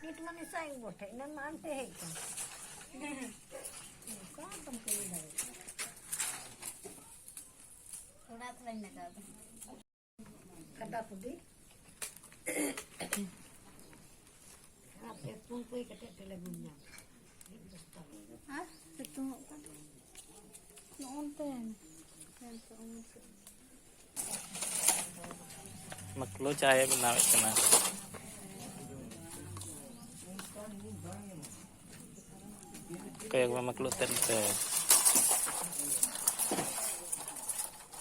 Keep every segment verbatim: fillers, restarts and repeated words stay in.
ᱱᱤᱛ ᱢᱟ ᱱᱤᱥᱟᱭ ᱜᱚᱴᱷᱮᱡ ᱱᱟ ᱢᱟ ᱟᱱᱛᱮ ᱦᱮᱡ ᱠᱟᱱ᱾ ᱚᱠᱟ ᱫᱚᱢ ᱠᱟᱹᱢᱤ ᱫᱟᱲᱮᱭᱟᱜᱼᱟ? ᱛᱷᱚᱲᱟ ᱛᱷᱚᱲᱟᱧ ᱞᱟᱜᱟᱣ ᱫᱟ᱾ ᱠᱟᱫᱟ ᱠᱩᱫᱤ᱾ ᱟᱯᱮ ᱯᱩᱱ ᱯᱩᱭ ᱠᱟᱛᱮ ᱛᱮᱞᱮ ᱵᱩᱱ ᱧᱟᱢ᱾ ᱟᱨ ᱥᱤᱛᱩᱝᱚᱜ ᱠᱟᱱᱟ᱾ ᱱᱚᱜᱼᱚᱱᱛᱮ᱾ ᱢᱟᱠᱞᱳ ᱪᱟᱭ ᱵᱮᱱᱟᱣᱮᱫ ᱠᱟᱱᱟ᱾ ᱠᱚᱭᱮᱠ ᱵᱟᱨ ᱢᱟᱠᱞᱳ ᱛᱮᱫ ᱯᱮ᱾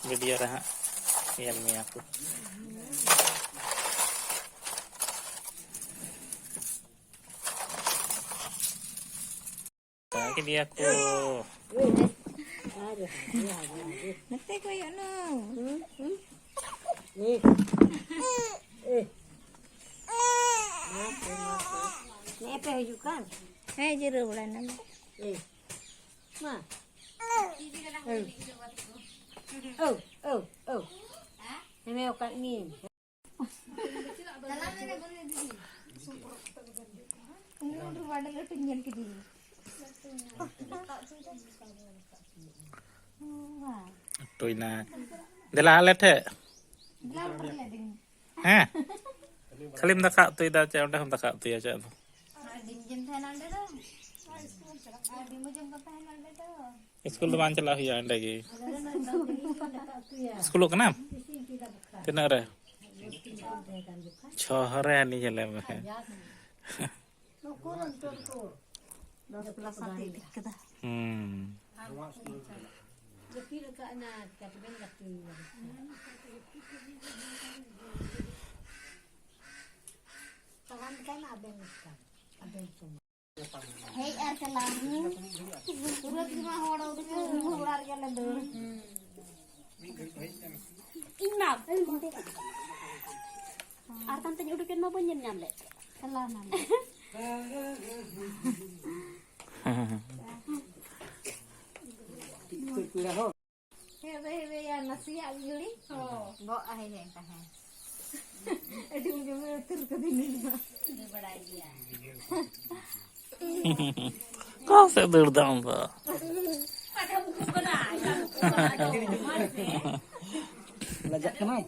ᱵᱷᱤᱰᱤᱭᱳ ᱨᱮ ᱦᱟᱸᱜ ᱧᱮᱞ ᱢᱮᱭᱟ ᱠᱚ᱾ ᱠᱮᱫᱮᱭᱟ ᱠᱚ᱾ ᱱᱚᱛᱮ ᱠᱚᱭᱚᱜ ᱱᱚ᱾ ᱱᱮᱜᱼᱮ ᱯᱮ ᱦᱤᱡᱩᱜ ᱠᱟᱱ᱾ ᱦᱮᱸ, ᱡᱤᱨᱟᱹᱣ ᱵᱟᱲᱟᱭ ᱱᱟᱞᱮ᱾ ᱮ, ᱢᱟ᱾ ᱳ, ᱳ, ᱳ, ᱳ᱾ ᱦᱮᱢᱮ ᱚᱠᱟᱫ ᱢᱤᱭᱟᱹᱧ᱾ ᱩᱱᱤ ᱩᱱᱤ ᱵᱟᱰᱮ ᱞᱟᱹᱴᱩᱧ ᱧᱮᱞ ᱠᱮᱫᱮᱭᱟ᱾ ᱩᱛᱩᱭᱱᱟ᱾ ᱫᱮᱞᱟ ᱟᱞᱮ ᱴᱷᱮᱡ᱾ ᱫᱮᱞᱟ ᱵᱟᱰᱮ ᱞᱮᱫᱤᱧ᱾ ᱦᱮᱸ? ᱠᱷᱟᱹᱞᱤᱢ ᱫᱟᱠᱟ ᱩᱛᱩᱭᱮᱫᱟ ᱪᱮ ᱚᱸᱰᱮ ᱦᱚᱸᱢ ᱫᱟᱠᱟ ᱩᱛᱩᱭᱟ ᱪᱮ ᱟᱫᱚ? ᱟᱹᱰᱤ ᱢᱚᱡᱮᱢ ᱛᱟᱦᱮᱱᱟ ᱚᱸᱰᱮ ᱫᱚ᱾ ᱟᱹᱰᱤ ᱢᱚᱡᱮᱢ ᱠᱚ ᱛᱟᱦᱮᱱᱟ ᱚᱸᱰᱮ ᱫᱚ᱾ ᱤᱥᱠᱩᱞ ᱫᱚ ᱵᱟᱝ ᱪᱟᱞᱟᱜ ᱦᱩᱭᱩᱜᱼᱟ ᱚᱸᱰᱮ ᱜᱮ᱾ ᱤᱥᱠᱩᱞᱚᱜ ᱠᱟᱱᱟᱢ? ᱛᱤᱱᱟᱹᱜ ᱨᱮ? ᱪᱷᱚ ᱨᱮ ᱦᱟᱹᱱᱤ ᱧᱮᱞᱮ ᱢᱮ᱾ ᱫᱚᱥ ᱯᱞᱟᱥ ᱟᱛᱮ ᱤᱫᱤ ᱠᱟᱫᱟ᱾ ᱦᱩᱸ᱾ ᱛᱟᱲᱟᱢ ᱠᱟᱱ ᱟᱵᱮᱱ ᱞᱮᱠᱟ, ᱟᱵᱮᱱ ᱥᱚᱢᱟᱱ᱾ ᱦᱮᱡ ᱟᱨ ᱪᱟᱞᱟᱣ᱾ ᱯᱩᱨᱟᱹ ᱛᱮᱢᱟ ᱦᱚᱲ ᱩᱰᱩᱠ ᱚᱲᱟᱜ ᱨᱮᱜᱮ ᱞᱮ ᱫᱟᱹᱲ᱾ ᱤᱧ ᱢᱟ ᱟᱨ ᱛᱟᱱᱛᱮᱧ ᱩᱰᱩᱠᱮᱱ ᱢᱟ ᱵᱟᱹᱧ ᱧᱮᱞ ᱧᱟᱢ ᱞᱮᱫ᱾ ᱪᱟᱞᱟᱣ ᱱᱟᱞᱮ᱾ ᱦᱮᱸ, ᱵᱟᱹᱭ ᱵᱟᱹᱭ ᱟᱨ ᱱᱟᱥᱮᱭᱟᱜ ᱜᱷᱟᱹᱲᱤᱡ᱾ ᱦᱚᱸ᱾ ᱵᱚᱦᱚᱜ ᱦᱮᱡ ᱮᱱ ᱛᱟᱦᱮᱸᱫ᱾ ᱟᱹᱰᱤ ᱢᱚᱡᱽ ᱮ ᱩᱛᱟᱹᱨ ᱠᱟᱫᱤᱧᱟ᱾ ᱚᱠᱟ ᱥᱮᱫ ᱫᱟᱹᱲ ᱫᱟᱢ ᱫᱚ? ᱞᱟᱡᱟᱜ ᱠᱟᱱᱟᱭ᱾